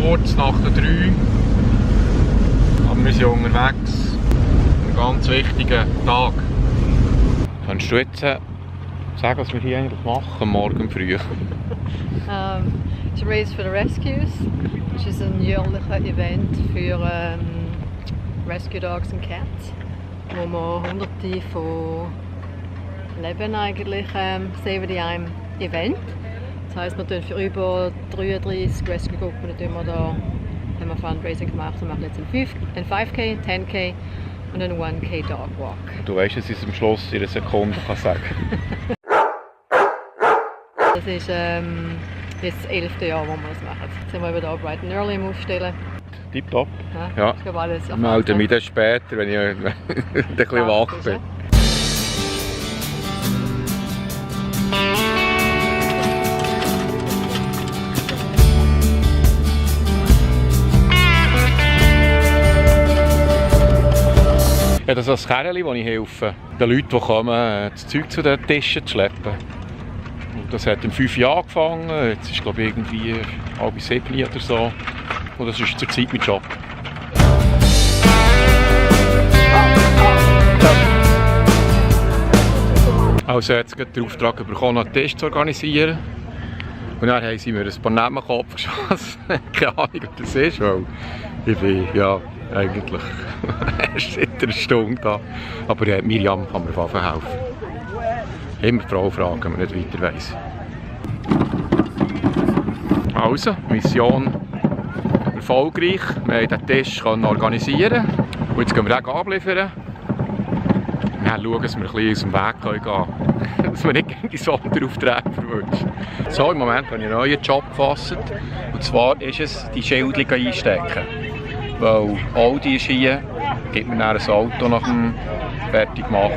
kurz nach der 3. Aber wir sind unterwegs. Ein ganz wichtiger Tag. Kannst du jetzt sagen, was wir hier eigentlich machen, morgen früh? It's a Race for the Rescues, which is ein jährlicher Event für Rescue Dogs and Cats, wo wir hunderte von Leben eigentlich sehen in einem Event. Das heisst, wir tun für über 33 Rescue-Gruppen haben wir Fundraising gemacht. Wir machen jetzt einen 5K, 10K und einen 1K Dog Walk. Du weißt, dass ich es am Schluss in einer Sekunde sagen kann. Das ist jetzt das 11. Jahr, wo wir das machen. Jetzt sind wir eben hier bright and early im Aufstellen. Tipptopp. Ja. Ich glaube, alles ich melde mich dann später, wenn ich ein bisschen wach bin. Ja, das ist das Kerl, wo ich helfe, den Leuten, die kommen, das Zeug zu den Tischen zu schleppen. Und das hat in 5 Jahren angefangen, jetzt ist glaube ich irgendwie 6 oder so. Und das ist zurzeit mein Job. Also jetzt habe ich den Auftrag bekommen, einen Test zu organisieren. Und dann haben sie mir ein paar Namen Kopf geschossen. Keine Ahnung, was das ist, weil ich bin ja eigentlich erst seit einer Stunde da. Aber Miriam kann mir helfen. Immer die Frau fragen, wenn man nicht weiter weiss. Also, Mission erfolgreich. Wir haben den Test organisieren. Und jetzt gehen wir den abliefern. Dann schauen, dass wir ein bisschen aus dem Weg gehen können. Dass wir nicht die Sonderaufträge verwünschen. So, im Moment habe ich einen neuen Job gefasst. Und zwar ist es, die Schildchen einstecken. Weil Audi ist hier, gibt mir dann ein Auto nach dem Fertigmachen.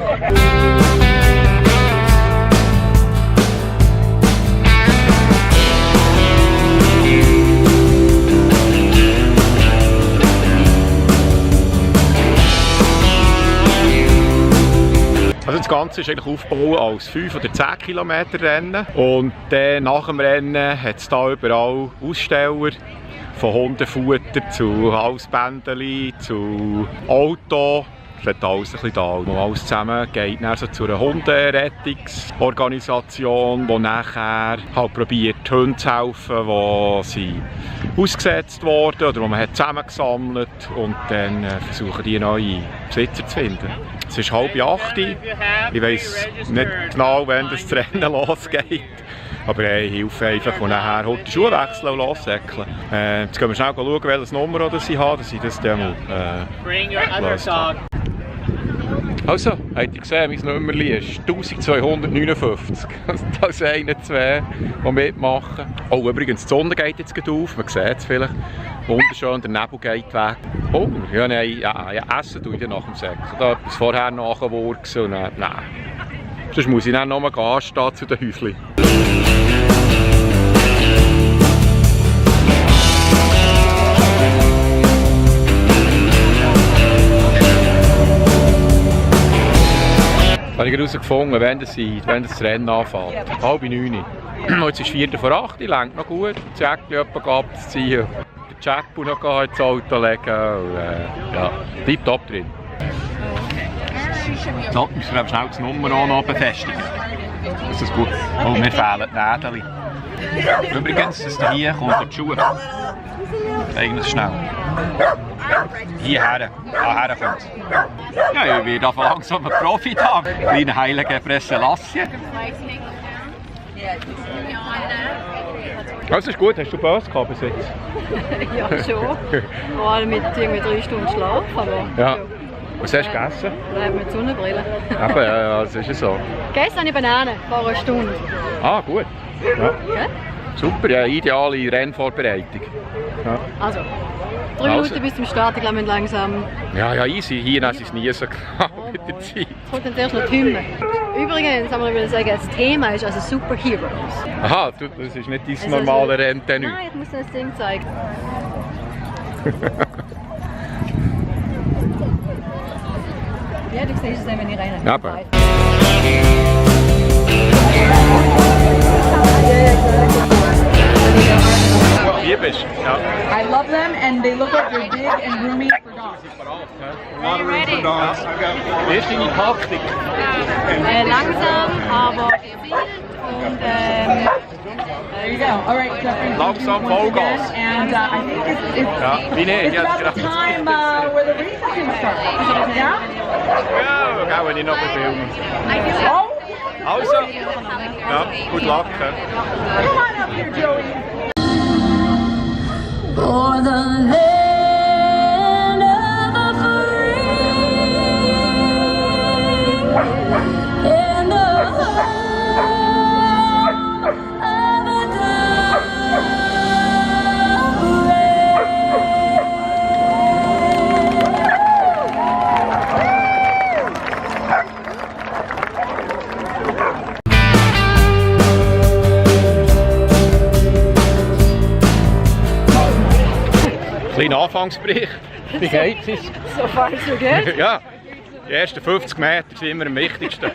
Also das Ganze ist eigentlich aufgebaut als 5 oder 10 Kilometer Rennen. Und dann nach dem Rennen hat es hier überall Aussteller. Von Hundefutter zu Halsbändchen zu Auto. Es hat alles ein bisschen da. Und alles zusammen geht dann so zu einer Hunderettungsorganisation, die nachher halt probiert, die Hunde zu helfen, die sie ausgesetzt wurden oder die man hat zusammengesammelt und dann versuchen die neue Besitzer zu finden. Es ist 7:30. Ich weiss nicht genau, wann das Rennen losgeht. Aber ich helfe einfach und nachher heute die Schuhe wechseln und lossäckeln. Jetzt gehen wir schnell schauen, welches Nummer ich habe, dass ich das dann lösen kann. Also, habt ihr gesehen, mein Nummer ist 1259. Das sind 1, 2, die mitmachen. Oh, übrigens, die Sonne geht jetzt auf, man sieht es vielleicht. Wunderschön, der Nebel geht weg. Oh, ja, nein, ja, essen tue ich dann nach dem Säckeln. Da etwas vorher nachwurksen und dann, nein. Sonst muss ich dann noch mal anstehen zu den Häuschen. Ich habe herausgefunden, wenn das Rennen anfängt. 8:30. Jetzt ist 7:45, lenkt noch gut. Das Jäckchen abzuziehen, den Jackpot noch ins Auto legen. Und, ja, tipptopp drin. So, müssen wir schnell die Nummer auch noch befestigen. Das ist gut. Oh, mir fehlen die Nägel. Übrigens, das hier kommt die Schuhe. Eigentlich schnell. Hierher, hierher kommt es. Ja, ich werde auf langsam ein Profi-Tag. Kleine heilige Presselassien. Das ist gut, hast du Böse gehabt bis jetzt? Ja, schon. Vor allem mit irgendwie 3 Stunden Schlaf. Aber ja. Was hast du gegessen? Nein, mit Sonnenbrille. Eben, ja, das ist ja so. Gestern habe ich Bananen, vor einer Stunde. Ah, gut. Ja. Okay. Super, ja, ideale Rennvorbereitung. Ja. Also, 3 Minuten bis zum Start, ich glaube, wir langsam... Ja, easy. Hier ist es nie so genau mit der Zeit. Jetzt kommt dann zuerst noch die Hymne. Übrigens, ich will sagen, das Thema ist also Superheroes. Aha, das ist nicht dein normale Renntenue. Nein, ich muss dir das Ding zeigen. Ja, du siehst es dann, wenn ich rein. Ja, aber. bist. Ja. I love them and they look like they're big and roomy for dogs. Ready? Wie ist deine Taktik? Langsam, aber gezielt und There you go. All right, Jeffrey. Langsam Vollgas. And I think Ja, wie nicht? it's about the time where the race is going to start. Yeah? Ja, gell, wenn ich noch filmen. Oh, Also, ja, gut Luck. come on up here, Joey. For the land of the free and the home of a Kleiner Anfangsbericht. Wie geht's es? so far so good. Ja, die ersten 50 Meter sind immer am wichtigsten.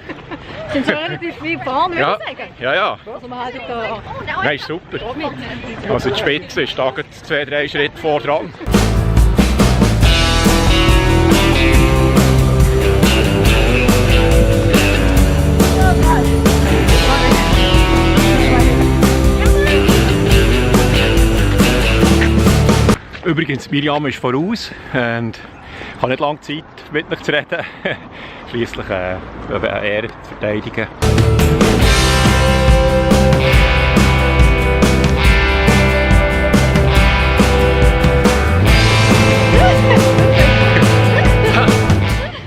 Sind schon relativ viel gefahren, würde Ja, ich sagen. ja, ja. Also man hat da Nein, ist super. mit. Also die Spitze ist da 2-3 Schritte vor dran. Übrigens, Miriam ist voraus und ich habe nicht lange Zeit, mit euch zu reden. Schliesslich eine Ehre zu verteidigen.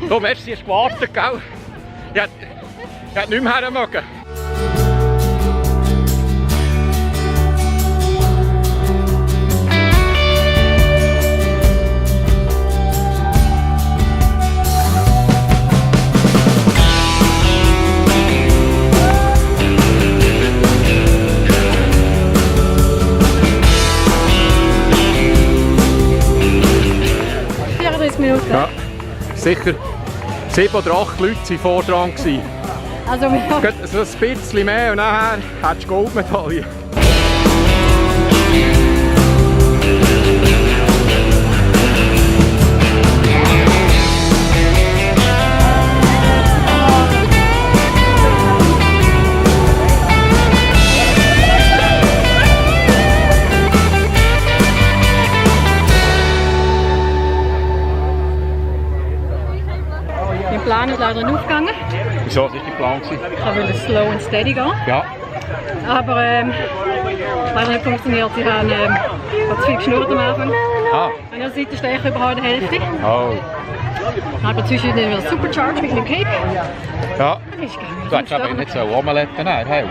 So, merci, hast gewartet, gell? Ich hätte nicht mehr her mögen. Ja, sicher 7 oder 8 Leute waren vor dran. Also wir haben So ein bisschen mehr und nachher hättest du Goldmedaille. Mein Plan ist leider nicht aufgegangen. Wieso? Das war dein Plan? Ich wollte slow and steady gehen. Ja. Aber leider nicht funktioniert. Ich habe zu viel geschnurrt am Anfang. Ah. An der Seite stehe ich überall die Hälfte. Oh. Aber zwischen den wir Supercharge mit einem Cake. Ja. Das ist gegangen. Du hättest aber nicht so Omelette nehmen, helfen.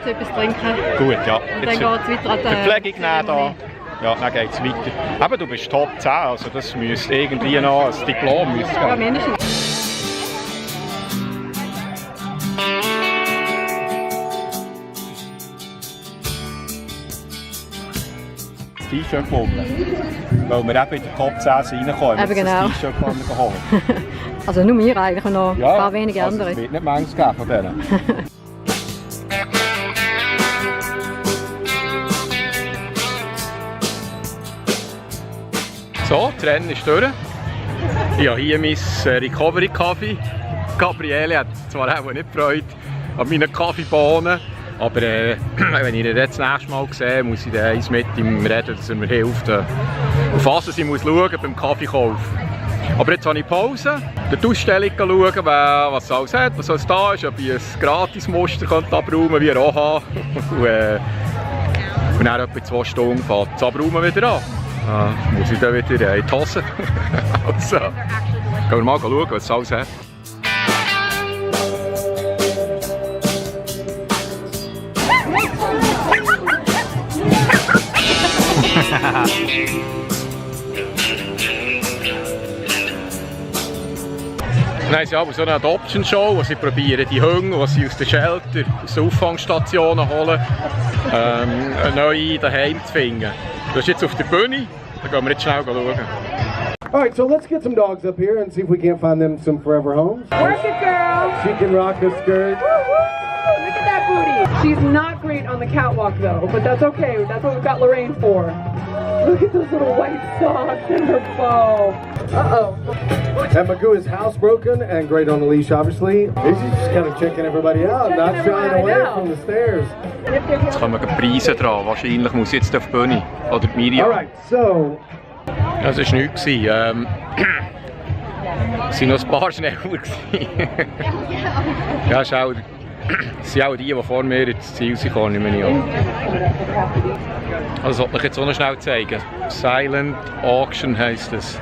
Etwas trinken. Gut, ja. Und dann geht es weiter an die Verpflegung nehmen da. Ja, dann geht es weiter. Aber du bist Top 10, also das müsste irgendwie noch ein Diplom müsste Ja, geben. mindestens. Das T-Shirt gefunden. Weil wir eben in der Top 10 sind reingekommen, haben wir Eben das genau. T-Shirt holen. Also nur mir eigentlich und noch ein Ja, paar wenige also andere. es wird nicht manches geben von denen. So, das Rennen ist durch. Ich habe hier mein Recovery-Kaffee. Gabriele hat zwar auch nicht Freude an meinen Kaffeebohnen, aber wenn ich ihn jetzt das nächste Mal sehe, muss ich dann eins mit ihm reden, dass er mir hilft, auf was ich muss schauen beim Kaffeekauf. Aber jetzt habe ich Pause, die Ausstellung schauen, was es alles hat, was alles da ist, ob ich ein Gratis-Muster abräumen wie Roha. Und dann etwa 2 Stunden fängt das Abräumen wieder an. Muss ich dann wieder in die Hose. Also, gehen wir mal schauen, was es alles hat. Dann haben sie aber so eine Adoption-Show, wo sie probieren, die Hunde, die sie aus den Shelter, aus den Auffangstationen holen, neu daheim zu finden. Du bist jetzt auf der Bühne, da gehen wir jetzt schnell schauen. Alright, so let's get some dogs up here and see if we can't find them some forever homes. Work it, girl. She can rock a skirt. Woo, woo. Look at that booty. She's not great great on the catwalk though, but that's okay. That's what we've got Lorraine for. Look at those little white socks and her bow. Uh-oh. And Magoo is housebroken and great on the leash, obviously. He's just kind of checking everybody out, not shying away from the stairs. Jetzt kommen die Preise dran. Wahrscheinlich muss ich jetzt auf die Bühne. Oder die Miriam. Alright, so. Das war nichts. Es waren noch ein paar schneller. Ja, es sind auch die vor mir ins Ziel sind, nehme ich an. Also, das wollte ich jetzt auch noch schnell zeigen. Silent Auction heisst es.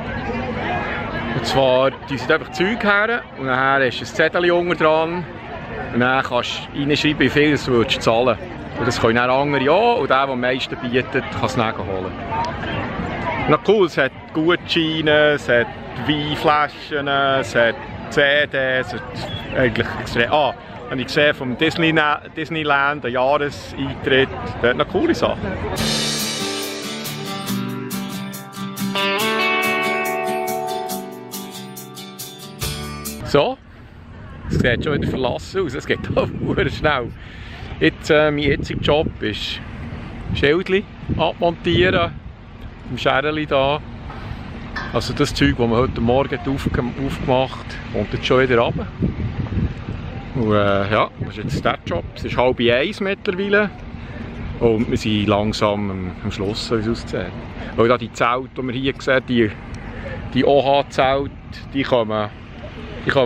Und zwar, die sind einfach Zeug her und dann ist ein Zettel unten dran. Und dann kannst du reinschreiben, wie viel du würdest zahlen. Und das können dann andere auch und der am meisten bietet, kann es dann holen. Na cool, es hat Gutscheine, es hat Weinflaschen, es hat CDs, es hat eigentlich extrem... Ah, habe ich gesehen vom Disneyland, den Jahreseintritt, das hat noch coole Sachen. So, es sieht schon wieder verlassen aus, es geht auch schnell. Jetzt, mein jetziger Job ist Schildchen abmontieren, im Scherli da. Also das Zeug, das man heute Morgen aufgemacht hat, kommt jetzt schon wieder runter. Und ja, das ist jetzt der Job. Es ist 12:30 mittlerweile. Und wir sind langsam am Schluss, wie es aussieht. Weil da die Zelte, die wir hier sehen, die OH-Zelte, die kommen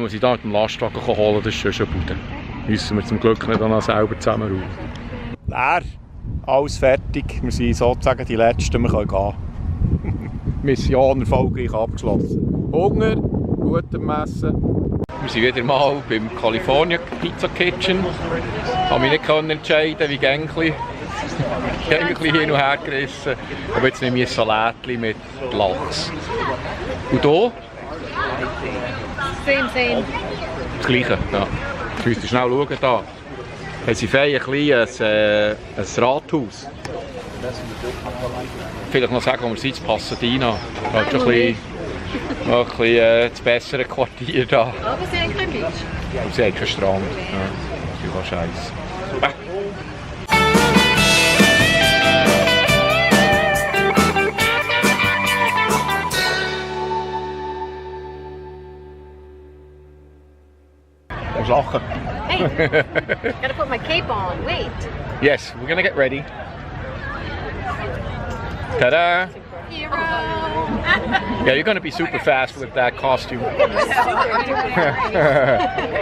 sie da mit dem Lastwagen holen, das ist schon eine Bude. Müssen wir zum Glück nicht noch selber zusammen raus. Leer, alles fertig, wir sind sozusagen die Letzten, wir können gehen. Mission erfolgreich abgeschlossen. Hunger, gut am Essen. Wir sind wieder mal beim California Pizza Kitchen. Ich konnte mich nicht entscheiden, wie Gängli. Gängli hin und her gerissen. Aber jetzt nehme ich ein Salatli mit Lachs. Und hier? Same. Das Gleiche, ja. Du müsst schnell schauen, da. Haben sie fein ein Rathaus. Vielleicht noch sagen, wo wir sind, Pasadena. Halt schon ein bisschen das bessere Quartier da. Aber sie haben keinen Beach. Aber sie haben keinen Strand. Ja, das ist scheiße. Lachen. Hey, gotta put my cape on. Wait. Yes, we're gonna get ready. Ta-da! Hero. Yeah, you're gonna be super fast with that costume.